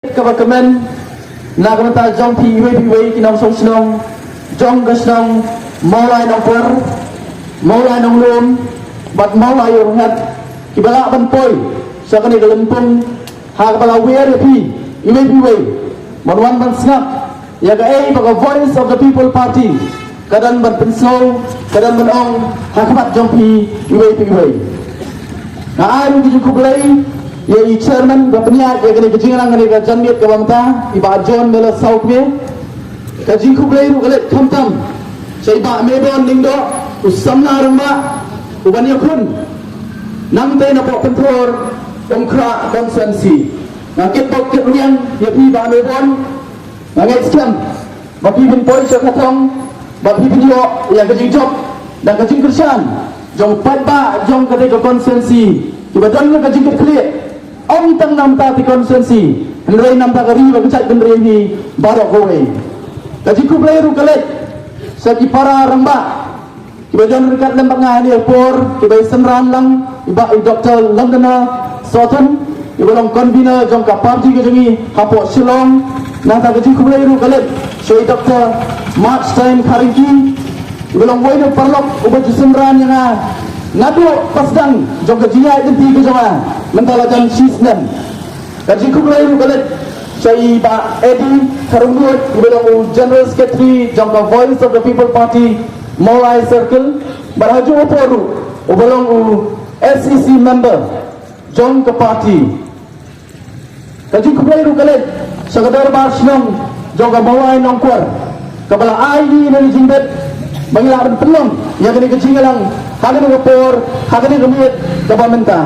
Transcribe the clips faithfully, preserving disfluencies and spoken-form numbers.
kaba kmen na ka bynta jong phi iwei pa iwei ki nongshong shnong jong ka shnong Mawlai Nongkwar, Mawlai Nonglum bad Mawlai Ïewrynghep, kiba lah ban poi sha kane ka lympung ha kaba la wer ïa phi iwei pa iwei ban wan ban sngap ïa kaei ba ka Voice of the People Party ka don ban pynsngew, ka don ban ong ha khmat jong phi iwei pa iwei. Nga ai ruh ka jingkhublei ïa i chairman ba pynïaid ïa kane ka jingïalang, kane ka janmiet kaba mynta, i Bah John Miller Sawkmie. Ka jingkhublei ruh ka leit khamtam sha i Bah Mebon Lyngdoh, u samla rangbah uban ïakhun nangtei na Pohpynthor Umkhrah constituency. Nga kit bok kit rwiang ïa phi Bah Mebon. Nga ngeit skhem ba phi ban poi sha ka thong ba phi ban ïoh ïa ka jingjop da ka jingkyrshan jong paidbah jong kata ka constituency kiba don ka jingkitkhlieh, ym tang na bynta ka constituency hynrei na bynta ka ri bad ka jaitbynriew hi baroh kawei. Ka jingkhublei ruh ka leit sha ki para rangbah kiba don ryngkat lem bad nga ha kane ka por, kiba ïasynran lang, i Bah i Doktor Londoner Sohtun, iba long convener jong ka party ka jong ngi hapoh Shillong. Nangta ka jingkhublei ruh ka leit sha i Doktor March Time Kharangki, iba long uwei na ki paralok uba ju synran ïa nga naduh ba sdang jong ka jingïaid lynti ka jong nga mynta la jan shi snem. Ka jingkhublei ruh ka leit sha i Bah Eddie Kharumrud, uba long u General Secretary jong ka Voice of the People Party Mawlai Circle, bad ha juh u por ruh uba long u S E C member jong ka party. Ka jingkhublei ruh ka leit sha ka Dorbar Shnong jong ka Mawlai Nongkwar, kaba la ai ïa ngi ïa ka jingbit ba ngi lah ban pynlong ïa kane ka jingïalang ha kane ka por, ha kane ka miet kaba mynta.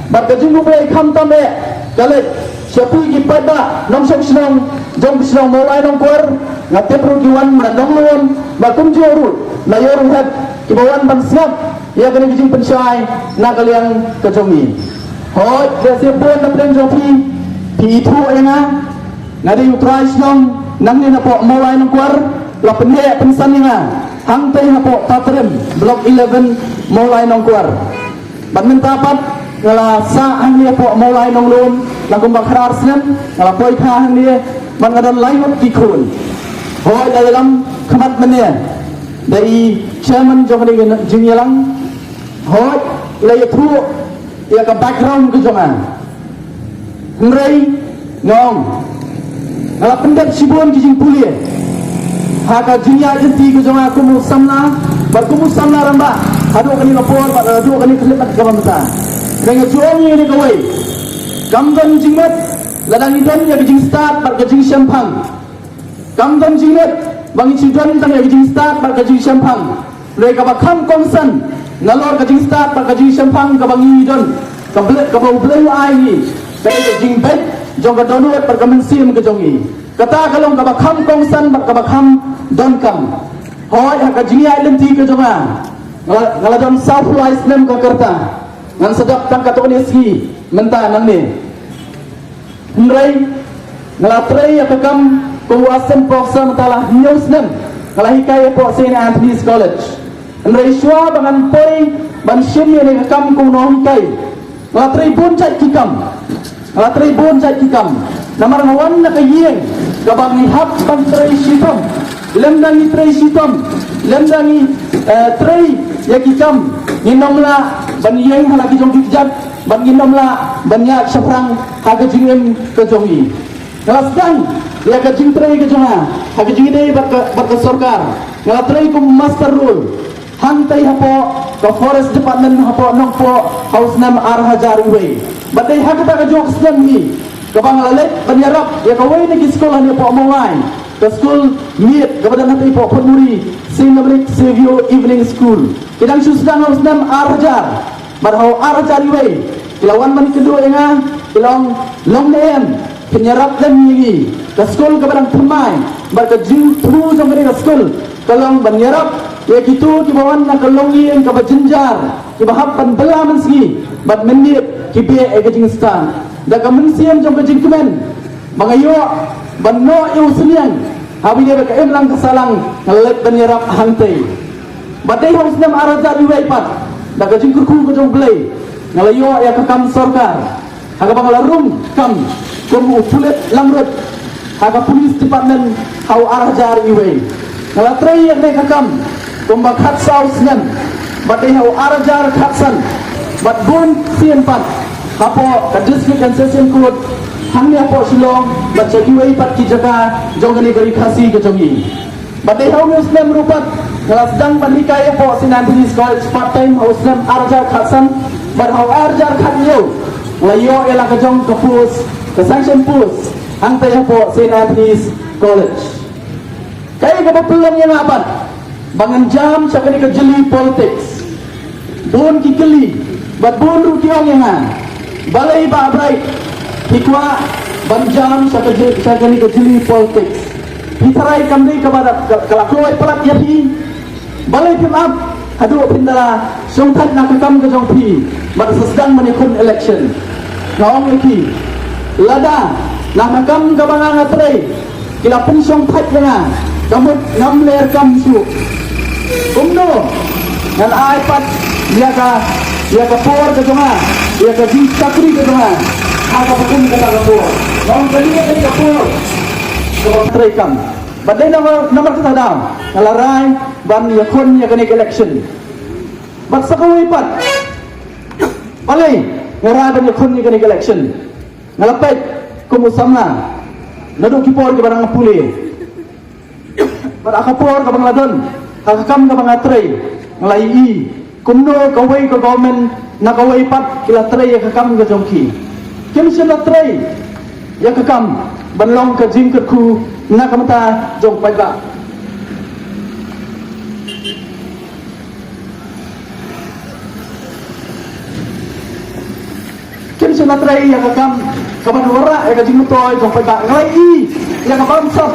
Bad ka jingkhublei khamtam eh ka leit sha phi ki paidbah nongshong shnong jong ka shnong Mawlai Nongkwar. Nga tip ruh ki wan na Nonglum bad kumjuh ruh na Ïewrynghep, kiba wan ban sngap ïa kane ka jingpynshai na ka liang ka jong ngi. Hooid, lehse bun na pdeng jong phi phi ithuh ïa nga. Nga dei u trai shnong nangne napoh Mawlai Nongkwar, la pynheh pynsan ïa nga hangtei hapoh Patrim, Block eleven, Mawlai Nongkwar. Bad mynta pat nga la sah hangne hapoh Mawlai Nonglum la kumba khatar snem, nga la poi kha hangne bad nga don lai ngut ki khun. Hooid, la ïalam khmat mynne da i chairman jong kane ka jingïalang. Hooid, la ïathuh ïa ka background ka jong nga. Hynrei nga ong, nga la pyndep shibun ki jingpule ha ka jingïaid lynti ka jong nga kum u samla bad kum u samla rangbah haduh kane ka por bad haduh kane ka khyllipmat kaba mynta. Hynrei nga ju ong ïa kane kawei, kam don jingmut lada ngi don ïa ka jingstad bad ka jingshemphang. Kam don jingmut ba ngi shu don tang ïa ka jingstad bad ka jingshemphang. Hynrei kaba kham kongsan nalor ka jingstad bad ka jingshemphang kaba ngi don, kaba, kaba U Blei u ai ngi, ka dei ka jingbit jong ka dohnud bad ka mynsiem ka jong ngi. Kata ka long kaba kham kongsan bad kaba kham donkam. Hooid, ha ka jingïaid lynti ka jong nga, nga la, nga la don sawphew lai snem ka rta. Ngan sa dap tang katto katne sngi mynta nangne. Hynrei nga la trei ïa ka kam kum u assistant professor mynta la hynñiew snem. Nga la hikai hapoh Saint Anthony's College. Hynrei shuwa ba ngan poi ban shim ïa kane ka kam kum u nonghikai, nga la trei bun jait ki kam. Nga la trei bun jait ki kam. Namar nga wan na ka ïing kaba ngi hap ban trei shitom. Lymda ngi trei shitom, lymda ngi, eh, trei ïa ki kam, ngin ym lah ban ïeng ha la ki jong ki kjat, bad ngin ym lah ban ïaid shaphrang ha ka jingim ka jong ngi. Nga la sdang ïa ka jingtrei ka jong nga ha ka jingïadei bad ka, bad ka sorkar. Nga la trei kum master roll hangtei hapoh ka Forest Department hapoh Nongpoh ha u snem ar hajar wei. Bad dei ha kata ka juh ka snem hi kaba nga la leit ban ïarap ïa kawei na ki skul hangne hapoh Mawlai, ka skul miet kaba don hangne hapoh Photmuri, Saint Dominic Saviour Evening School. Ki dang shu sdang ha u snem ar hajar. Bad ha u ar hajar wei ki la wan ban kynduh ïa nga, ki la ong, long ne em phin ïarap lem ïa ngi? Ka skul kaba dang thymmai bad ka jingthmu jong kane ka skul ka long ban ïarap ïa kito kiba wan na ka longïing kaba jynjar, kiba hap ban bylla mynsngi bad mynmiet ki beh ïa ka jingstad. Da ka mynsiem jong ka jingkmen ba nga ïoh ban noh ïa u syniang ha ba ïadei bad ka imlang ka sahlang, nga la leit ban ïarap hangtei. Bad dei ha u snem ar hajar wei pat, da ka jingkyrkhu ka jong U Blei, nga la ïoh ïa ka kam sorkar ha kaba nga la rung kam kum u pulit langbrot ha ka police department ha u ar hajar wei. Nga la trei ïa kane ka kam kumba khatsaw snem bad dei ha u ar hajar khatsan bad bun sien pat hapoh ka District and Session Court hangne hapoh Shillong bad sha kiwei pat ki jaka jong kane ka Ri Khasi ka jong ngi. Bad dei ha une u snem ruh pat nga la sdang ban hikai hapoh St Anthony's College part time ha u snem ar hajar khatsan bad ha u ar hajar khathynñiew nga la ïoh ïa la ka jong ka post, ka sanction post hangtei hapoh St Anthony's College. Kaei kaba pynlong ïa nga pat ba ngan jam sha kane ka jylli politics? Bun ki kylli bad bun ruh ki ong ïa nga, balei Bah Bright phi kwah ban jam sha ka jyl-, sha kane ka jylli politics? Phi tharai kam dei kaba da ka, ka la kloi palat ïa phi? Balei phim ap haduh phin da la shongthait na ka kam ka jong phi bad sa sdang ban ïakhun election? Nga ong ïa phi, lada na ka kam kaba nga nga trei ki la pynshongthait ïa nga, ka mut ngam ler kam shuh. Kumno ngan ai pat ïa ka, ïa ka por ka jong nga, ïa ka jingshakri ka jong nga ha kaba kum kata ka por? Nga ong kane ka dei ka por kaba trei kam. Bad dei namar, namar kata daw nga la rai ban ïakhun ïa kane ka election. Bad sa kawei pat, balei nga rai ban ïakhun ïa kane ka election? Nga la peit kum u samla naduh ki por kiba dang pule. Bad ha ka por kaba nga la don ha ka kam kaba nga trei, nga la ïohi kumno kawei ka government na kawei pat ki la trei ïa ka kam ka jong ki. Kim shym la trei ïa ka kam ban long ka jingkyrkhu na ka bynta jong paidbah. Kim shym la trei ïa ka kam kaban wanrah ïa ka jingmyntoi jong paidbah. Nga la ïohi ïa ka bamsap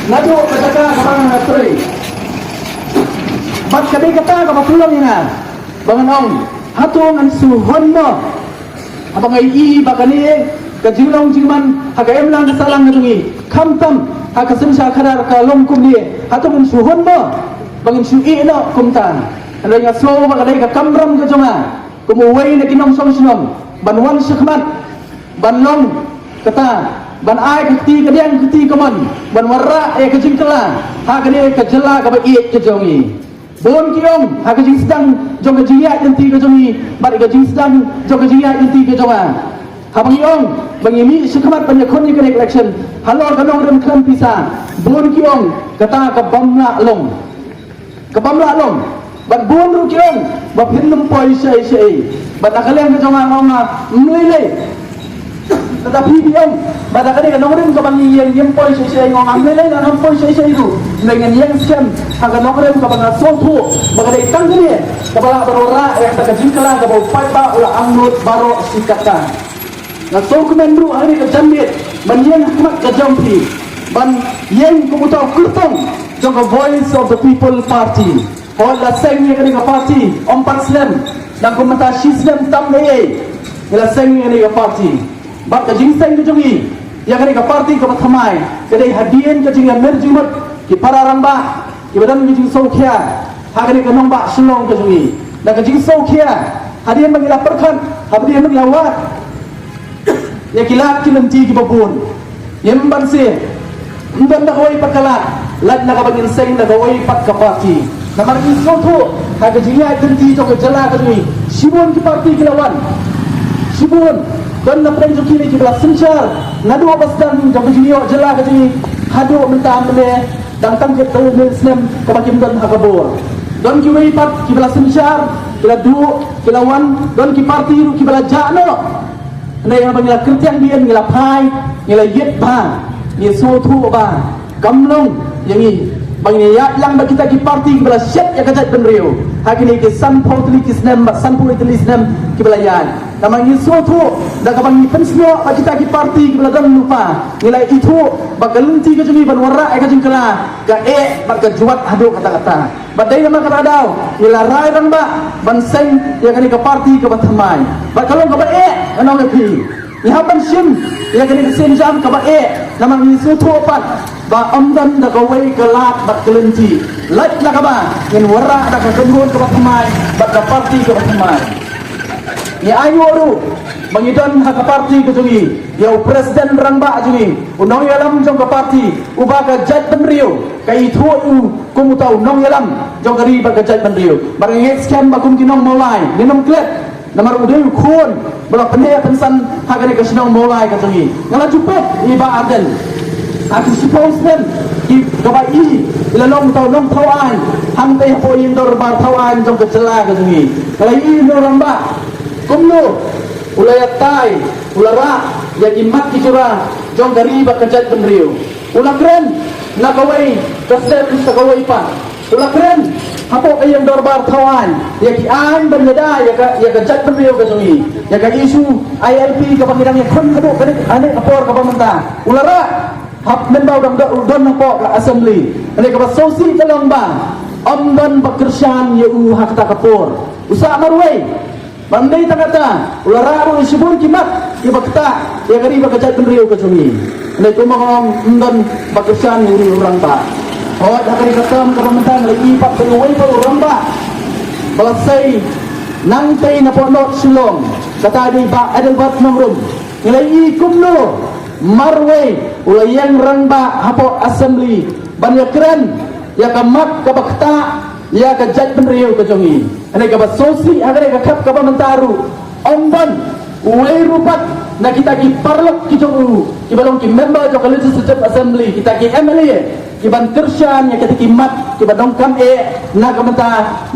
naduh ka jaka kaba nga trei. Bad ka dei kata kaba pynlong ïa nga ba ngan ong, hato ngan shu hun mo? Haba nga ïohi ba kane ka jinglong jingman ha ka imlang ka sahlang ka jong ngi, khamtam ha ka synshar khadar ka long kumne, hato ngan shu hun mo ba ngan shu ïeh noh kumta? Hynrei nga sngew ba ka dei ka kamram ka jong nga kum uwei na ki nongshong shnong ban wan shakhmat, ban long kata, ban ai ka kti kadiang kti kamon, ban wanrah ïa ka jingkylla ha kane ka jylla kaba ïeit ka jong ngi. Bun ki ong ha ka jingsdang jong ka jingïaid lynti ka jong ngi bad ka jingsdang jong ka jingïaid lynti ka jong nga, haba ngi ong ba ngi mih shakhmat ban ïakhun ïa kane ka election halor ka nongrim khlem pisa, bun ki ong kata ka bym lah long. Ka bym lah long. Bad bun ruh ki ong ba phin ym poi shaei shaei. Bad na ka liang ka jong nga nga ong nga, ym lei lei. Lada phi phi ong ba da kane ka nongrim kaba ngi ïeng ngim poi shaei shaei, nga ong nga, ym lei lei, lada ngam poi shaei shaei ruh, hynrei ngan ïeng skhem ha ka nongrim kaba nga sngewthuh ba ka dei tang kane kaba lah ban wanrah ïa kata ka jingkylla kaba u paidbah u la angnud baroh shi katta. Nga sngewkmen ruh ha kane ka janmiet ban ïeng ha khmat ka jong phi, ban ïeng kum uta u kyrtong jong ka Voice of the People Party. Hooid, la seng ïa kane ka party ym pat snem, dang kum mynta shi snem tam ei ei ngi la seng ïa kane ka party. Bad ka jingseng ka jong ngi ïa kane ka party kaba thymmai ka dei hadien ka jingïamir jingmut ki para rangbah kiba don ka jingsngewkhia ha kane ka nongbah Shillong ka jong ngi. Da ka jingsngewkhia hadien ba ngi la pyrkhat, hadien ba ngi la wad ïa ki lad ki lynti kiba bun. Ngim banse, ym don da kawei pat ka lad lait na kaba ngin seng da kawei pat ka party. Namar ngi sngewthuh ha ka jingïaid lynti jong ka jylla ka jong ngi, shibun ki party ki la wan, shibun. Don na pdeng jong kine kiba la synshar naduh ba sdang jong ka jingïoh jylla ka jong ngi haduh mynta mynne dang tang kit da u mil snem kaba kim don ha ka bor. Don kiwei pat kiba la synshar, ki la duh, ki la wan, don ki party ruh kiba la jah noh. Hynrei haba ngi la kyrtiang dien, ngi la phai, ngi la ïit bha, ngi sngewthuh ba kam long ïa ngi ba ngin ïaid lang bad kita ki party kiba la shet ïa ka jaitbynriew ha kine ki sanphew tylli ki snem bad sanphew ïa tylli snem kiba la ïaid. Namar ngi sngewthuh da kaba ngi pynsngew ba kita ki party kiba la don lypa, ngi la ithuh ba ka lynti ka jong ngi ban wanrah ïa ka jingkylla ka eh bad ka jwat haduh katta katta. Bad dei namar kata ka daw ngi la rai rangbah ban seng ïa kane ka party kaba thymmai. Bad ka long kaba eh, ngan ong ïa phi, ngi hap ban shim ïa kane ka sienjam kaba eh, namar ngi sngewthuh pat ba ym don da kawei ka lad bad ka lynti lait la kaba ngin wanrah da ka kynhun kaba thymmai bad ka party kaba thymmai. Ngi ainguh ruh ba ngi don ha ka parti ka jong ngi ïa u president rangbah jong ngi, u nongïalam jong ka parti, uba ka jaitbynriew ka ithuh ïa u kum uta u nongïalam jong ka ri bad ka jaitbynriew. Bad nga ngeit skhem ba kum ki nong Mawlai ngin ym klet, namar u dei u khun ba la pynheh pynsan ha kane ka shnong Mawlai ka jong ngi. Nga la ju peit ïa i Bah Ardent ha ki shiphew snem kaba i la long uta u nongthaw aiñ hangtei hapoh ïing dorbar thaw aiñ jong ka jylla ka jong ngi. Nga la ïohi ïa u rangbah kumno u la ïatai, u la rah ïa ki mat ki jura jong ka ri bad ka jaitbynriew. U la kren na kawei ka snem sa kawei pat. U la kren hapoh ka ïing dorbar thaw aiñ ïa ki aiñ ban ïada ïa ka, ïa ka jaitbynriew ka jong ngi, ïa ka issue I L P kaba ngi dang ïakhun haduh kane, kane ka por kaba mynta. U la rah hap mynba u dang don, u don hapoh ka assembly. Kane kaba sngewsih ka long ba ym don ba kyrshan ïa u ha kata ka por. U sah marwei. Ban dei tang kata, u la rah ruh ïa shibun ki mat kiba ktah ïa ka ri bad ka jaitbynriew ka jong ngi. Hynrei kumba nga ong, ym don ba kyrshan ïa u rangbah. Hooid, ha kane ka term kaba mynta ngi la ïohi pat ba uwei pat u rangbah ba la sei nangtei napoh North Shillong, kata dei Bah Adelbert Nongrum. Ngi la ïohi kumno marwei u la ïeng rangbah hapoh assembly ban ïakren ïa ka mat kaba ktah ïa ka jaitbynriew ka jong ngi. Hynrei kaba sngewsih ha kane ka khep kaba mynta ruh, ym don uwei ruh pat na kita ki paralok ki jong u kiba long ki member jong ka Legislative Assembly, kita ki M L A, kiban kyrshan ïa kita ki mat kiba donkam eh na ka bynta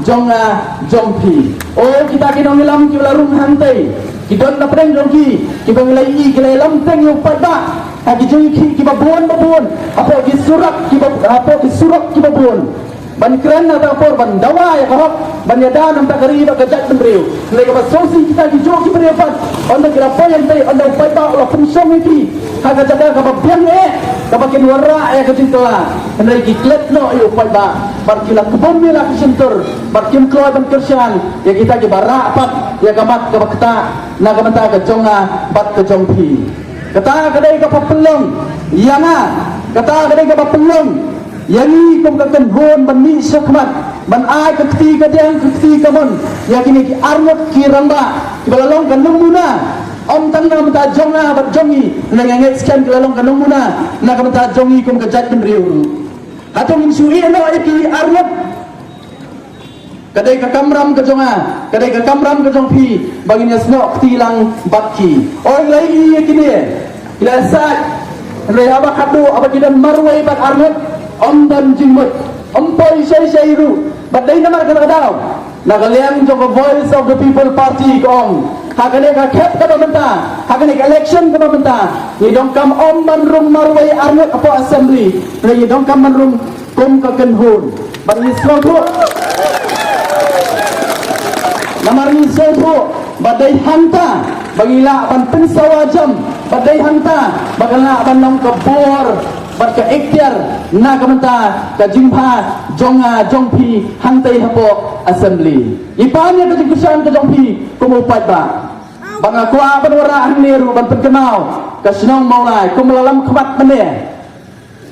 jong nga, jong phi. O kita ki nongïalam kiba la rung hangtei, ki don na pdeng jong ki kiba ngi la ïohi ki la ïalam teng ïa u paidbah ha ki jong ki kiba bun ba bun, hapoh ki surok kiba, hapoh ki surok kiba bun. Ban kren na kata ka por ban dawa ïa ka hok ban ïada na ka bynta ka ri bad ka jaitbynriew. Hynrei kaba sngewsih kita ki juh ki briew pat, ynda ki la poi hangtei, ynda u paidbah u la pynshong ïa ki ha ka jaka kaba biang eh, kaba kin wanrah ïa ka jingkylla, hynrei ki klet noh ïa u paidbah bad ki la kbum ïa la ki shyntur bad kim kloi ban kyrshan ïa kita kiba rah pat ïa ka mat kaba ktah na ka bynta ka jong nga bad ka jong phi. Kata ka dei kaba pynlong ïa nga, kata ka dei kaba pynlong ïa ngi kum ka kynhun ban mih shakhmat ban ai ka kti kadiang ka kti kamon ïa kine ki arngut ki rangbah kiba la long ka nongmuna. Ym tang na ka bynta jong nga bad jong ngi, hynrei nga ngeit skhem ki la long ka nongmuna na ka bynta jong ngi kum ka jaitbynriew ruh. Hato ngin shu ïeh noh ïa ki arngut? Ka dei ka kamram ka jong nga, ka dei ka kamram ka jong phi ba ngin ïasnoh kti lang bad ki. Oi, ngi la ïohi ïa kine, ngi la said. Hynrei haba khatduh haba ki don marwei bad arngut, ym don jingmut, ym poi shai shai ruh. Bad dei namar kata ka daw na ka liang jong ka Voice of the People Party ka ong, ha kane ka khep kaba mynta, ha kane ka election kaba mynta, ngi donkam ym ban rung marwei arngut hapoh assembly, hynrei ngi donkam ban rung kum ka kynhun. Bad ngi sngewthuh, namar ngi sngewthuh ba dei hangta ba ngi lah ban pynsawa jam, ba dei hangta ba ka lah ban long ka bor bad ka ikhtiar na ka bynta ka jingbha jong nga jong phi hangtei hapoh assembly. Ngi pan ïa ka jingkyrshan ka jong phi kum u paidbah. Ba nga kwah ban wanrah hangne ruh ban pynkynmaw ka shnong Mawlai kum la lam khmat mynne.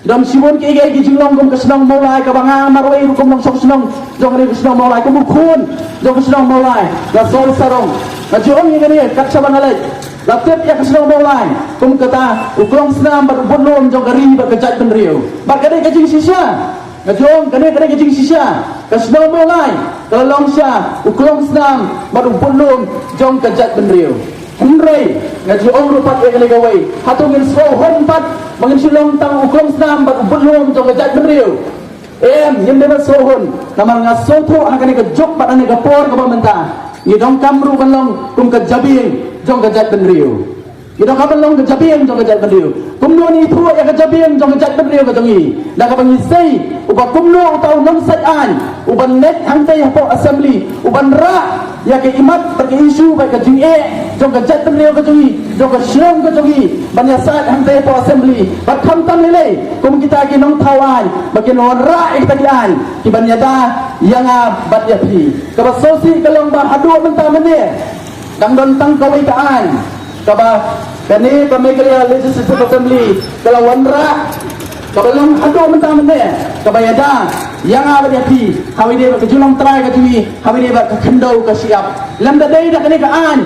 Don shibun kiei kiei ki jinglong kum ka shnong Mawlai kaba nga marwei ruh kum nongshong shnong jong kane ka shnong Mawlai, kum u khun jong ka shnong Mawlai, nga Saul Sarong. Nga ju ong ïa kane kat shaba nga leit, la tip ïa ka shnong Mawlai kum kata u klong snam bad u budlum jong ka ri bad ka jaitbynriew. Bad ka dei ka jingshisha. Nga ju ong kane ka dei ka jingshisha, ka shnong Mawlai ka la long sha u klong snam bad u budlum jong ka jaitbynriew. Hynrei nga ju ong ruh pat ïa kane kawei, hato ngin sngewhun pat ba ngin shu long tang u klong snam bad u budlum jong ka jaitbynriew? Em, ngim dei ban sngewhun, namar nga sngewthuh ha kane ka juk bad ha kane ka por kaba mynta ngi donkam ruh ban long kum ka jabieng jong ka jaitbynriew. Ngi donkam ban long ka jabieng jong ka jaitbynriew. Kumno ngi ïathuh ïa ka jabieng jong ka jaitbynriew ka jong ngi? Da kaba ngi sei uba kumno uta u nongsaid aiñ uban leit hangtei hapoh assembly uban rah ïa ka imat bad ka issue bad ka jingeh jong ka jaitbynriew ka jong ngi, jong ka shnong ka jong ngi, ban ïasaid hangtei hapoh assembly. Bad khamtam lei lei kum kita ki nongthaw aiñ ba kin wanrah ïa kita ki aiñ kiban ïada ïa nga bad ïa phi. Kaba sngewsih ka long ba haduh mynta mynne dang don tang kawei ka aiñ kaba kane ka Meghalaya Legislative Assembly ka la wanrah Kaba long haduh mynta mynne, kaba ïada ïa nga bad ïa phi, haba ïadei bad ka jinglong trai ka jong ngi, haba ïadei bad ka khyndew ka shyiap. Lymda dei da kane ka aiñ,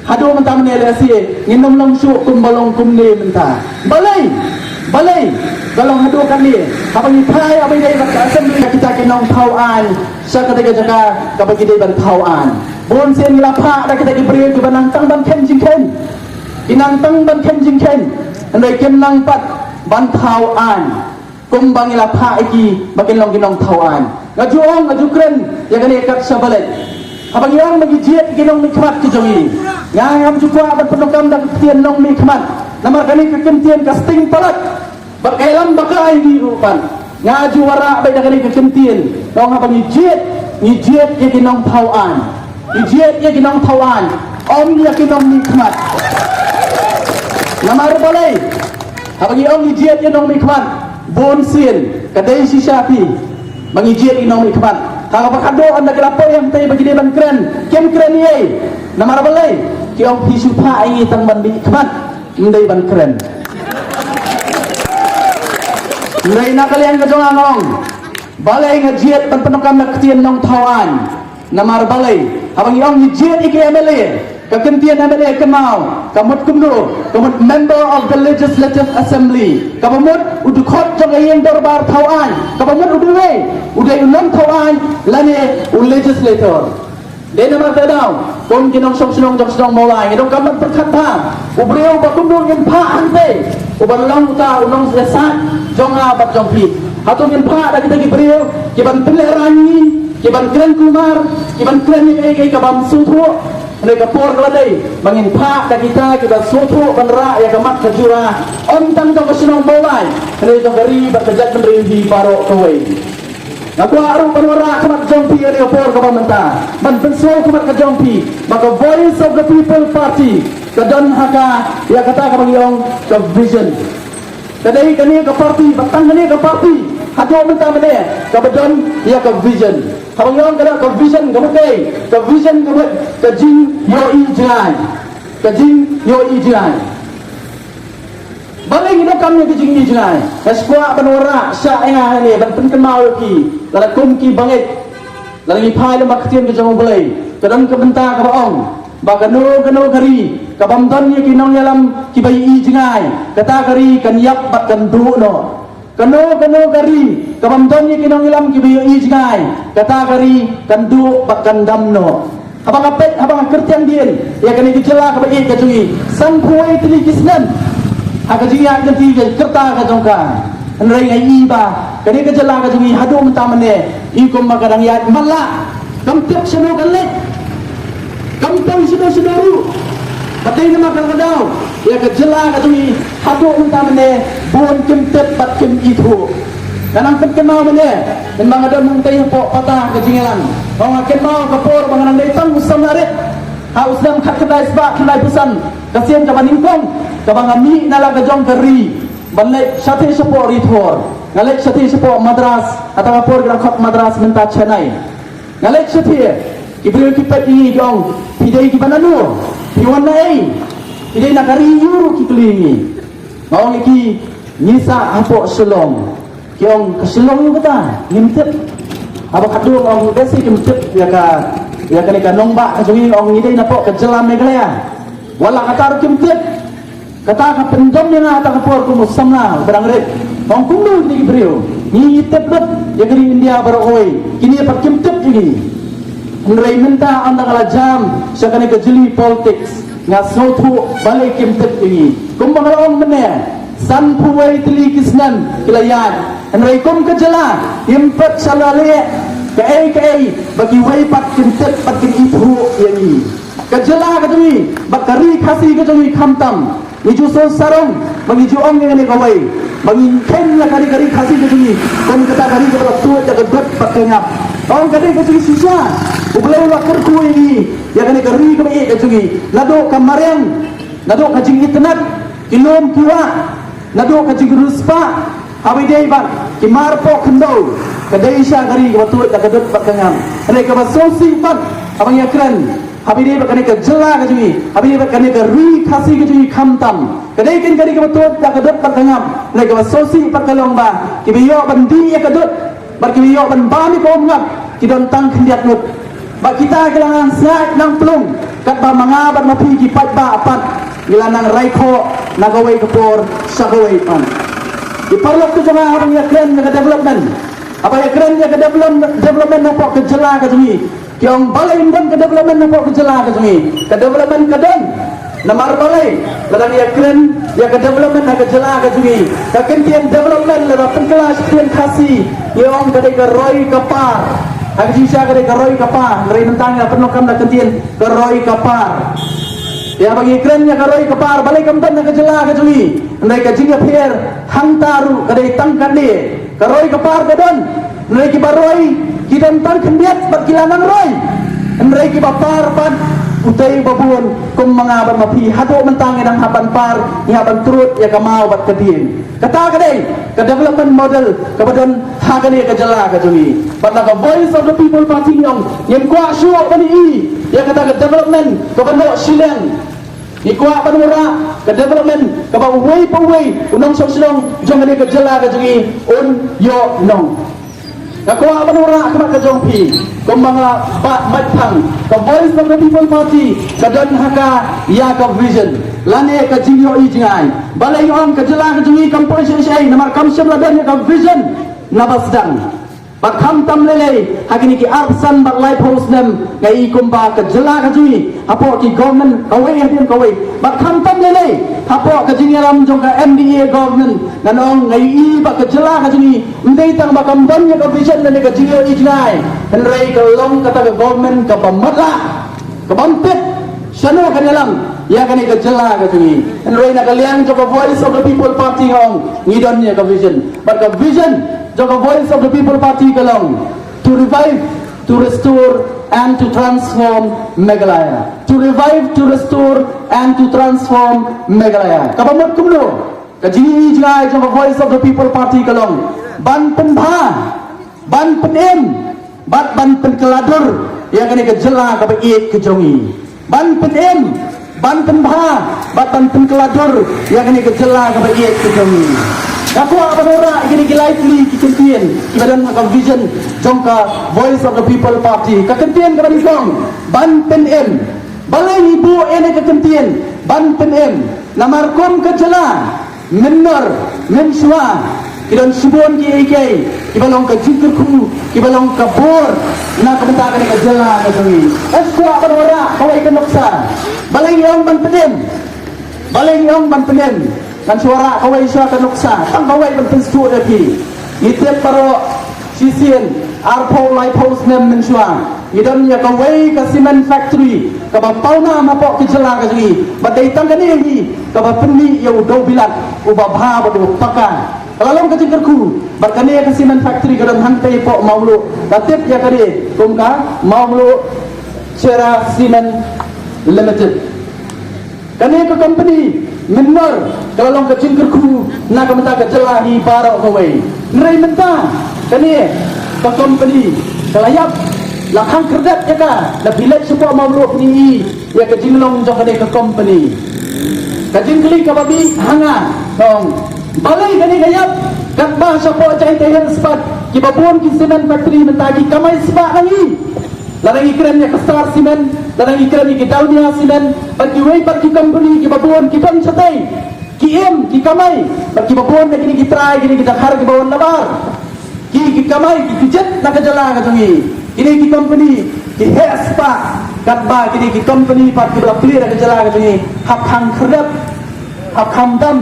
haduh mynta mynne lehse ngin ym long shuh kumba long kumne mynta. Balei? Balei ka long haduh kane? Haba ngi phai, haba ïadei bad ka assembly, kita ki nongthaw aiñ sha kata ka jaka kaba ki dei ban thaw aiñ, bun sien ngi la phah da kita ki briew kiba nang tang ban kheiñ jingkheiñ. Ki nang tang ban kheiñ jingkheiñ, hynrei kim nang pat ban thaw aiñ kumba ngi la phah ïa ki ba kin long ki nongthaw aiñ. Nga ju ong, nga ju kren ïa kane kat sha ba leit. Haba ngi ong ba ngi jied ïa ki nongmihkhmat ki jong ngi, nga ngam ju kwah ban pyndonkam da ka ktien nongmihkhmat, namar kane ka ktien ka sting palat. Bad ka ïalam ba ka ai ngi ruh pat, nga ju wanrah beit da kane ka ktien. Nga ong haba ngi jied, ngi jied ïa ki nongthaw aiñ. Ngi jied ïa ki nongthaw aiñ, ym ïa ki nongmihkhmat. Namar balei? Haba ngi ong ngi jied ïa nongmihkhmat, bun sien ka dei shisha phi ba ngi jied ïa ki nongmihkhmat. Haba ka dei ynda ki la poi hangtei ba ki dei ban kren, kim kren ei. Namar balei? Ki ong phi shu phah ïa ngi tang ban mihkhmat, ym dei ban kren. Hynrei na ka liang ka jong nga nga ong, balei nga jied ban pyndonkam da ka ktien nongthaw aiñ? Namar balei? Haba ngi ong ngi jied ïa ki M L A, ka ktien M L A kynmaw ka mut kumno? Ka mut Member of the Legislative Assembly. Kaba mut u dkhot jong ka ïing dorbar thaw aiñ. Kaba mut u dei uwei, u dei u nongthaw aiñ lane u legislator. Dei namar kata daw, kum ki nongshong shnong jong shnong Mawlai, ngi donkam ban pyrkhat bha. U briew ba kumno ngin phah hangtei uban long uta u nongsiasat jong nga bad jong phi? Hato ngin phah da kita ki briew kiban pynlehraiñ ïa ngi, kiban kren kulmar, kiban kren ïa kaei kaei ka bym sngewthuh? Hynrei ka por ka la dei ba ngin phah da kita kiba sngewthuh ban rah ïa ka mat ka jura, ym tang jong ka shnong Mawlai, hynrei jong ka ri bad ka jaitbynriew hi baroh kawei. Nga kwah ruh ban wanrah khmat jong phi ha kane ka por kaba mynta, ban pynsngew khmat ka jong phi ba ka Voice of the People Party ka don ha ka, ïa kata kaba ngi ong ka vision. Ka dei kane ka party, ba tang kane ka party haduh mynta mynne kaba don ïa ka vision. Haba ngi ong ka don ka vision, ka mut kaei? Ka vision ka mut ka jingïohi jngai. Ka jingïohi jngai. Balei ngi donkam ïa ka jingïohi jngai? Nga sngewkwah ban wanrah shah ïa nga hangne ban pynkynmaw ïa phi, lada kum ki bangeit, lada ngi phai lem bad ka ktien ka jong U Blei, ka don ka bynta kaba ong ba kano kano ka ri ka bym don ïa ki nongïalam kiba ïohi jngai, kata ka ri kan ïap bad kan duh noh. Kano kano ka ri ka bym don ïa ki nongïalam kiba ïohi jngai, kata ka ri kan duh bad kan dam noh. Haba nga peit, haba nga kyrtiang dien ïa kane ka jylla kaba ïeit ka jong ngi, sanphew wei tylli ki snem ha ka jingïaid lynti ka rta ka jong ka. Hynrei nga i ba kane ka jylla ka jong ngi haduh mynta mynne i kumba ka dang ïaid matlah. Kam tip shano kan leit, kam tip shano shano ruh. Ka dei namar kata ka daw ïa ka jylla ka jong ngi haduh mynta mynne bun kim tip bad kim ithuh. Nga nang pynkynmaw mynne, mynba nga don hangtei hapoh pata ka jingïalang, nga kynmaw ka por ba nga nang dei tang u samla rit ha u snem khatkhyndai spah khyndaiphew san, ka sien kaba nyngkong kaba nga mih na la ka jong ka ri ban leit shathie shapoh Ri Thor. Nga leit shathie shapoh Madras, kata ka por ki dang khot Madras, mynta Chennai. Nga leit shathie, ki briew ki peit ïa ngi ki ong, phi dei kiba nano, phi wan na ei, phi dei na ka ri aiu ruh, ki kylli ïa ngi. Nga ong ïa ki, ngi sah hapoh Shillong. Ki ong, ka Shillong aiu kata, ngim tip. Haba khadduh nga ong, dei shi kim tip ïa ka, ïa kane ka nongbah ka jong ngi, ong ngi dei napoh ka jylla Meghalaya. Wat la kata ruh kim tip. Kata ka pynjam ïa nga ha kata ka por kum u samla ba dang rit. Ong kumno kine ki briew, ngi ngi tip lut ïa ka ri India baroh kawei, kine pat kim tip ïa ngi. Hynrei mynta ynda nga la jam sha kane ka jylli politics, nga sngewthuh balei kim tip ïa ngi. Kumba nga la ong mynne, sanphew wei tylli ki snem ki la ïaid, hynrei kum ka jylla ngim pat shym la leh kaei kaei ba kiwei pat kin tip bad kin ithuh ïa ngi. Ka jylla ka jong ngi bad ka ri Khasi ka jong ngi khamtam, ngi ju sngewsarong ba ngi ju ong ïa kane kawei, ba ngin kheiñ ïa ka ri, ka ri Khasi ka jong ngi kum kata ka ri kaba la tuid da ka dud bad ka ngap. Ong ka dei ka jong ngi shisha, U Blei u la kyrkhu ïa ngi ïa kane ka ri kaba ïeit ka jong ngi, naduh ka mariang, naduh ka jingitynnad, ki lum ki wah, naduh ka jingriewspah, haba ïadei bad ki mar poh khyndew, ka dei shisha ka ri kaba tuid da ka dud bad ka ngap. Hynrei kaba sngewsih pat haba ngi ïakren Haba ïadei bad kane ka jylla ka jong ngi, haba ïadei bad kane ka ri Khasi ka jong ngi khamtam, ka dei kein ka ri kaba tuid da ka dud bad ka ngap, ne kaba sngewsih bad ka long ba kiba ïoh ban dih ïa ka dud bad kiba ïoh ban bam ïa ka umngap ki don tang khyndiat ngut. Bad kita ki la nang sngaid nang plung, katba ma nga bad ma phi ki paidbah pat ngi la nang rai khoh na kawei ka por sha kawei pat. Ki paralok ki jong nga, haba ngi ïakren ïa ka development, haba ïakren ïa ka develop-, development hapoh ka jylla ka jong ngi, ki ong balei ym don ka development hapoh ka jylla ka jong ngi. Ka development ka don. Namar balei? Lada ngi ïakren ïa ka development ha ka jylla ka jong ngi, ka kyntien development lada pynkylla sha ka ktien Khasi ngi ong ka dei ka roi ka par. Ha ka jingshisha ka dei ka roi ka par. Hynrei mynta ngi la pyndonkam da ka kyntien ka roi ka par. Ïa, haba ngi kren ïa ka roi ka par, balei kam don ha ka jylla ka jong ngi? Hynrei ka jingïapher hangta ruh ka dei tang katne. Ka roi ka par ka don. Hynrei kiba roi ki don tang khyndiat bad ki la nang roi. Hynrei kiba par pat, utei uba bun kum ma nga bad ma phi, haduh mynta ngi dang hap ban par, ngi hap ban trud ïa ka maw bad ka dien. Kata ka dei ka development model kaba don ha kane ka jylla ka jong ngi. Bad na ka Voice of the People Party ngi ong ngim kwah shuh ban ïohi ïa kata ka development kaba noh shiliang. Ngi kwah ban wanrah ka development kaba uwei pa uwei u nongshong shnong jong kane ka jylla ka jong ngi un ïoh nong. Nga kwah ban wanrah khmat ka jong phi, kumba nga la bat maitphang, ka Voice of the People Party ka don ha ka ïa ka vision lane ka jingïohi jngai. Balei nga ong ka jylla ka jong ngi kam poi shaei shaei? Namar kam shym la don ïa ka vision naba sdang. Bad khamtam lei lei ha kine ki arphew san bad laiphew snem, nga i kumba ka jylla ka jong ngi hapoh ki government kawei hadien kawei, bad khamtam lei lei hapoh ka jingïalam jong ka M D A government, ngan ong nga i ba ka jylla ka jong ngi ym dei tang ba kam don ïa ka vision lane ka jingïohi jngai, hynrei ka long kata ka government kaba matlah, ka bym tip shano kan ïalam ïa kane ka jylla ka jong ngi. Hynrei na ka liang jong ka Voice of the People Party nga ong ngi don ïa ka vision. Bad ka vision jong ka Voice of the People Party ka long to revive, to restore and to transform Meghalaya. To revive, to restore and to transform Meghalaya. Kaba mut kumno? Ka jingïohi jngai jong ka Voice of the People Party ka long ban pynbha, ban pynim bad ban pynkylla dur ïa kane ka jylla kaba ïeit ka jong ngi. Ban pynim, ban pynbha bad ban pynkylla dur ïa kane ka jylla kaba ïeit ka jong ngi. Nga kwah ban wanrah ïa kine ki lai tylli ki kyntien kiba don ha ka vision jong ka Voice of the People Party. Ka kyntien kaba nyngkong, ban pynim. Balei ngi buh ïa kane ka kyntien ban pynim? Namar kum ka jylla, mynnor mynshuwa, ki don shibun kiei kiei kiba long ka jingkyrkhu, kiba long ka bor na ka bynta kane ka jylla ka jong ngi. Nga kwah ban wanrah kawei ka nuksa. Balei ngi ong ban pynim? Balei ngi ong ban pynim? Ngan sa wanrah kawei shuwa ka nuksa, tang kawei ban pynsngewthuh ïa phi. Ngi tip baroh shisien, arphew laiphew snem mynshuwa, ngi don ïa kawei ka cement factory kaba pawnam hapoh ka jylla ka jong ngi, bad dei tang kane hi kaba pynmih ïa u dewbilat uba bha bad u paka. Ka la long ka jingkyrkhu, bad kane ka cement factory ka don hangtei hapoh Mawmluh, la tip ïa kane kum ka Mawmluh Cherra Cement Limited. Kane ka company mynnor ka la long ka jingkyrkhu na ka bynta ka jylla hi baroh kawei. Hynrei mynta kane ka company ka la ïap, la khang khyrdep ïa ka. Lada phi leit shapoh Mawmluh phin i ïa ka jinglong jong kane ka company. Ka jingkylli kaba mih ha nga, ong, balei kane ka ïap? Katba shapoh Jaintia Hills pat kiba bun ki cement factory mynta ki kamai spah na ngi. Lada ngi kren ïa ka Star Cement, lada ngi kren ïa ki Dalmia Cement, bad kiwei pat ki company kiba bun ki don shatei, ki im, ki kamai, bad kiba bun na kine ki trai, kine ki dkhar kiba wan nabar. Ki, ki kamai, ki, ki jied na ka jylla ka jong ngi. Kine ki company ki heh spah, katba kine ki company pat kiba la plie na ka jylla ka jong ngi hap khang khyrdep, hap khamtam.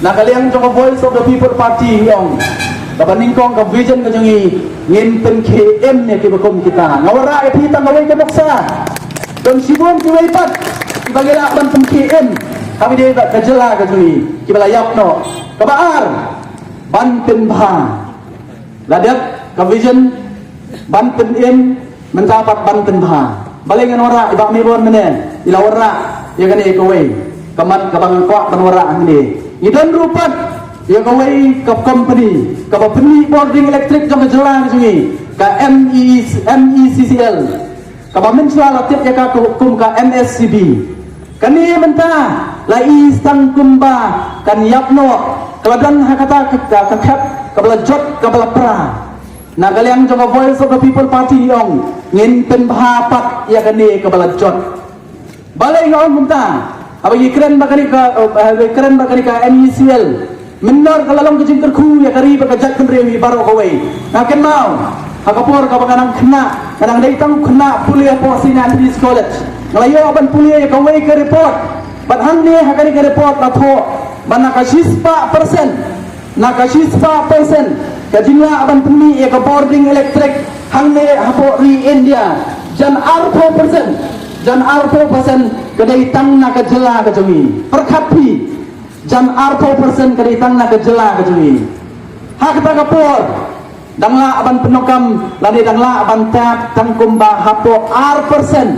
Na ka liang jong ka Voice of the People Party ngi ong, kaba nyngkong ka vision ka jong ngi, ngin pynkhie im ïa kiba kum kita. Nga wanrah ïa phi tang kawei ka nuksa. Don shibun kiwei pat kiba ngi lah ban pynkhie im ha kaba ïadei bad ka jylla ka jong ngi, kiba la ïap noh. Kaba ar, ban pynbha. La dep ka vision ban pynim, mynta pat ban pynbha. Balei ngan wanrah? I Bah Maybon mynne i la wanrah ïa kane kawei ka mat kaba nga kwah ban wanrah hangne. Ngi don ruh pat ïa kawei ka company kaba pynmih bording elektrik jong ka jylla ka jong ngi, ka M E, M E C C L. Kaba mynshuwa la tip ïa ka kum ka M S C B. Kane mynta la i tang kumba kan ïap noh, ka la don ha kata ka, ka, ka khep kaba la jot kaba la pra. Na ka liang jong ka Voice of the People Party ngi ong ngin pynbha pat ïa kane kaba la jot. Balei nga ong kumta? Haba ngi kren bad kane ka, eh, haba ngi kren bad kane ka M E C L. Mynta ka la long ka jingkyrkhu ïa ka ri bad ka jaitbynriew hi baroh kawei. Nga kynmaw ha ka por kaba nga nang khynnah, nga nang dei tang khynnah pule hapoh Saint Anthony's College. Nga la ïoh ban pule ïa kawei ka report. Bad hangne ha kane ka report la thoh ba na ka shispah percent, na ka shispah percent ka jinglah ban pynmih ïa ka bording elektrik hangne hapoh ri India, jan arphew percent, jan arphew percent ka dei tang na ka jylla ka jong ngi. Pyrkhat phi, jan arphew percent ka dei tang na ka jylla ka jong ngi. Ha kata ka por dang lah ban pyndonkam lane dang lah ban tap tang kumba hapoh ar percent,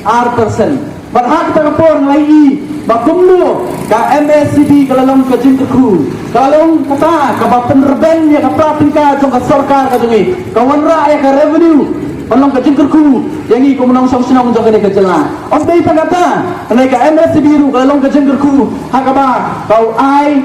ar percent. Bad ha kata ka por nga la ïohi ba kumno ka M S C B ka la long ka jingkyrkhu, ka la long kata kaba pynrben ïa ka pra tyngka jong ka sorkar ka jong ngi, ka wanrah ïa ka revenue, ban long ka jingkyrkhu ïa ngi kum u nongshong shnong jong kane ka jylla. Ym dei tang kata, hynrei ka M S C B ruh ka la long ka jingkyrkhu ha kaba ka u ai,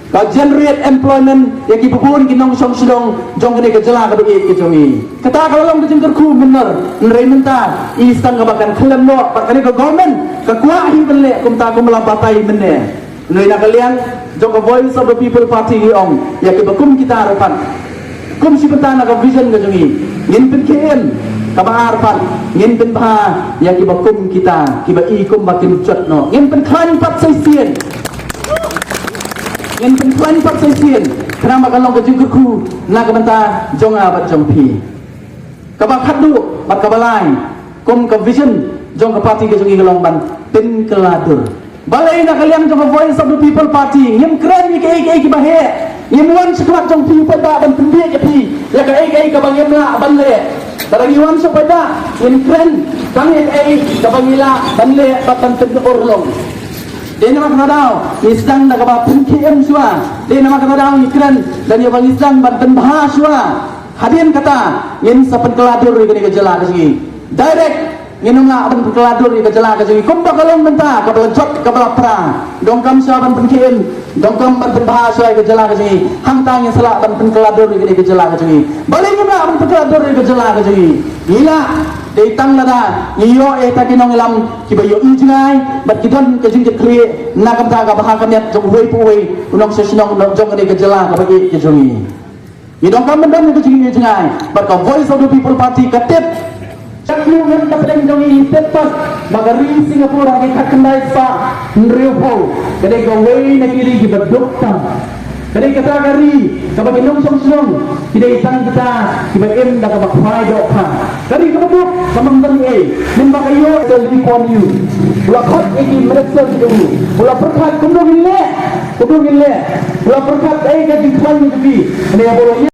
ka generate employment ïa ki bun ki nongshong shnong jong kane ka jylla kaba ïeit ka jong ngi. Kata ka la long ka jingkyrkhu mynner, hynrei mynta i tang kaba kan khlem noh bad kane ka government ka kwah hi ban leh kumta kum la batai mynne. Hynrei na ka liang jong ka Voice of the People Party ngi ong ïa kiba kum kita ruh pat, kum shi bynta na ka vision ka jong ngi, ngin pynkhie im. Kaba ar pat, ngin pynbha ïa kiba kum kita, kiba i kumba kim jot noh. Ngin pynkhlaiñ pat sa shisien. Ngin pynkhlaiñ pat sa shisien. Khnang ba kan long ka jingkyrkhu na ka bynta jong nga bad jong phi. Kaba khatduh bad kaba lai, kum ka vision jong ka party ka jong ngi ka long ban pynkylla dur. Balei na ka liang jong ka Voice of the People Party ngim kren ïa kaei kaei kiba heh? Ngim wan shakhmat jong phi u paidbah ban pynbiej ïa phi ïa kaei kaei kaba ngim lah ban leh. Lada ngi wan sha u paidbah ngin kren tang ïa kaei kaba ngi lah ban leh bad ban pynurlong. Dei namar kata daw ngi sdang da kaba pynkhie im shuwa. Dei namar kata daw ngi kren da kaba ngi sdang ban pynbha shuwa. Hadien kata ngin sa pynkylla dur ïa kane ka jylla ka jong ngi. Direct ngin ym lah ban pynkylla dur ïa ka jylla ka jong ngi kumba ka long mynta, kaba la jot kaba la pra. Donkam shuwa ban pynkhie im, donkam ban pynbha shuwa ïa ka jylla ka jong ngi. Hangta ngin sa lah ban pynkylla dur ïa kane ka jylla ka jong ngi. Balei ngim lah ban pynkylla dur ïa ka jylla ka jong ngi? Ngi lah dei tang lada ngi ïoh ïa kita ki nongïalam kiba ïohi jngai bad ki don ka jingkitkhlieh na ka bynta ka bha ka miat jong uwei pa uwei u nongshong shnong jong kane ka jylla kaba ïeit ka jong ngi. Ngi donkam ban don ka jingïohi jngai bad ka Voice of the People Party ka tip. Sha kynnoh ngan ka pdeng jong ngi tip pat ba ka ri Singapore ha ki khatkhyndai spah hynriewphew ka dei kawei na ki ri kiba duk tam. Ka dei kata ka ri kaba ki nongshong shnong ki dei tang kita kiba im da kaba khwai dohkha. Ka ri kaba duk kaba ym don ei, mynba ka ïoh ka Lee Kuan Yew u la khot ïa ki minister jong u, u la pyrkhat kumno ngin leh, kumno ngin leh. U la pyrkhat ei ka jingkhlaiñ jong ki, ne ba u la